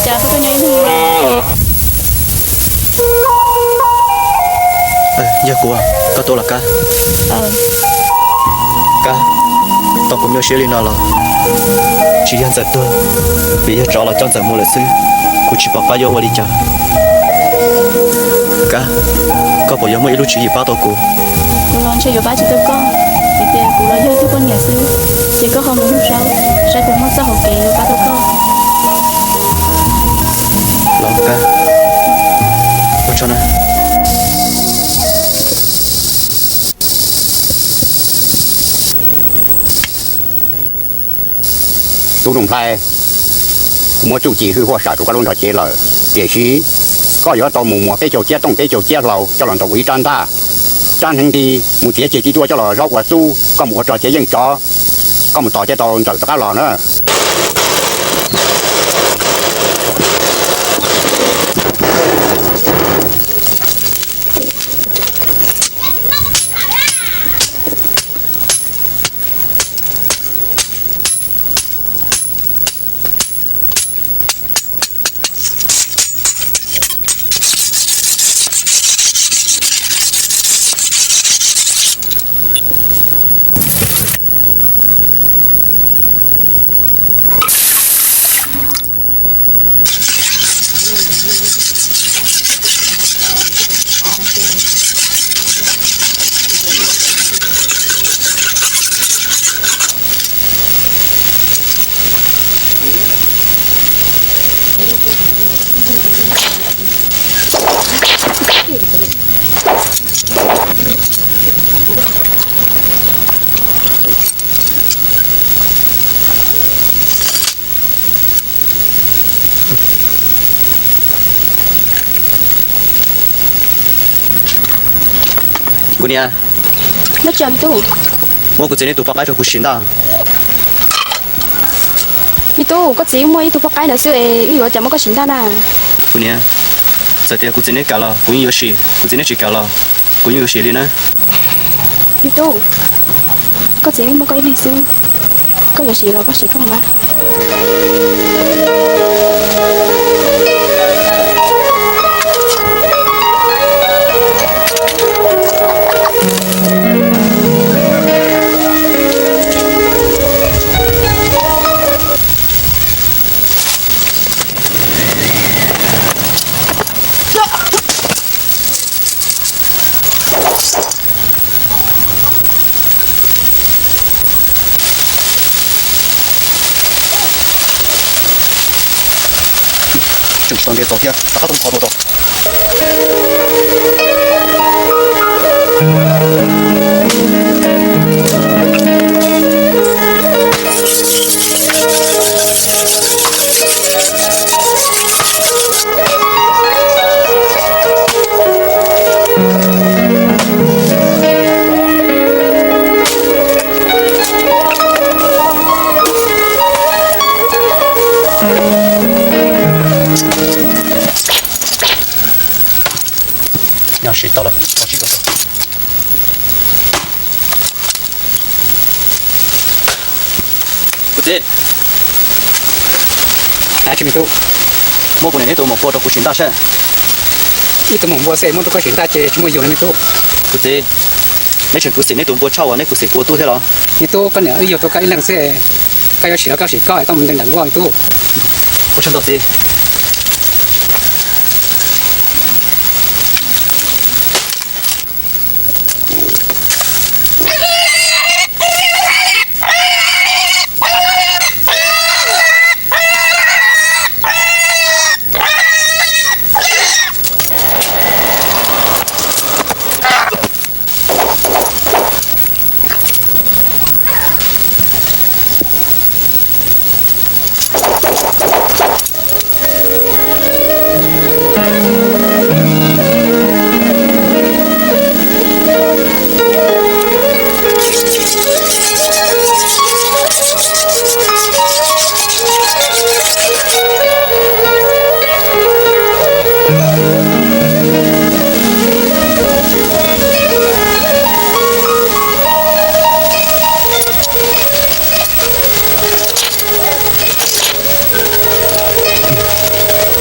Yog kuv, koj tuaj los Kab? Kab, tau kuv nyuaj siab li no los tsis yog Ntxawm tuag, vim yog tsov los coj Ntxawm mus lawm xwb. Kuv tsis pom qab yuav ua li cas. Kab, koj puas yuav muaj ib lub tswv yim pab tau kuv? Kuv los ntshe yuav pab tsis tau koj, vim tias kuv los yog ib tug poj niam xwb, ces koj ho mus hlub Zaub, saib puas muaj txoj hauv kev yuav pab tau koj. Los Kab, ua tsaug na. Tub Nuj Nplhaib, kuv muab txuj ci hwj huaj sam rau koj lub nrog cev lawm, tiam sis koj yuav tau mus muas peb caug ciab tooj peb caug ciab hlau coj los ntaus ib rab ntaj. Rab hneev nti mus txiav ceg tib duab coj los zaub ua xub, koj mus ua rog cia yeej tsov, koj mus tos thiaj tau Ntxawm rov qab los na. Kuv niam, muab kuv txiv neb tus poj qaib rau kuv sim ntaj. Me tub, koj txiv muaj ib tug poj qaib ntawd xwb es wb yuav cas muab koj sim ntaj na? Kuv niam, txawm tias kuv txiv neb kam los kuv yeej yuav sim, kuv txiv neb tsis kam los kuv yeej yuav sim li na. Me tub, koj txiv muaj koj ib leeg xwb, koj yuav sim los koj sim koj mas. Tseem tsis tau nte txaus thiab, rov qab tuaj mus qhov tuaj tau. Nyob siv tau lawm, ua tsis tau. Kuv txiv, muab kuv niam neb tus maum npua rau kuv sim ntaj seb. Ib tug maum npua xwb muab rau koj sim ntaj ces tsis muaj yus li me tub. Kuv txiv, neb tseem khuv xim neb tus npua tshaj uas neb khuv xim kuv ua tub thiab los? Me tub, koj niam wb yug tau koj ib leeg xwb, koj yuav sim los koj sim koj, koj mus ntees nram nkuaj me tub. Ua tsaug ntau txiv.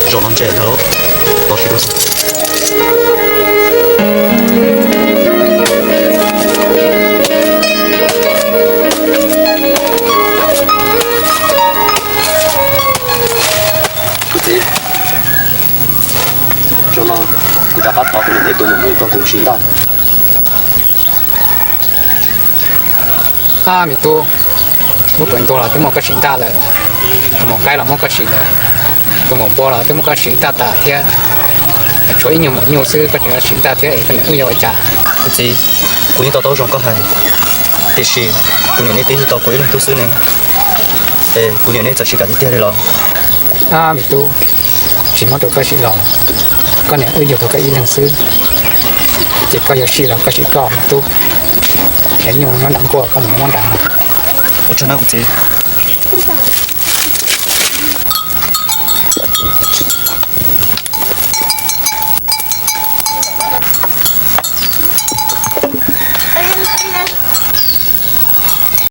Zaum no ntse ntag, los sim dua xwb. Kuv txiv, zaum no kuv rov qab thov kuv niam thiab tus muam nyuj rau kuv sim ntaj. Ab me tub, lub pawg ntug los twb muab koj sim ntaj lawm, tus maum qaib los muab koj sim lawm, tus maum npua los twb muab koj sim ntaj tas thiab. Tshuav ib nyuag maum nyuj xwb koj tseem sim ntaj thiab es koj niam wb yuav ua cas? Kuv txiv, kuv yeej tau taub zoo koj hais, tiam sis kuv niam nej twb yug tau kuv ib leeg tub xwb ne, es kuv niam nej txawm sim kam tiag tiag li los? Ab me tub, tsis muab rau koj sim los, koj niam wb yug tau koj ib leeg xwb, ces koj yuav sim los koj sim koj me tub, es nyuj nyob nram nkuaj koj mus muab nram. Ua tsaug nawb kuv txiv.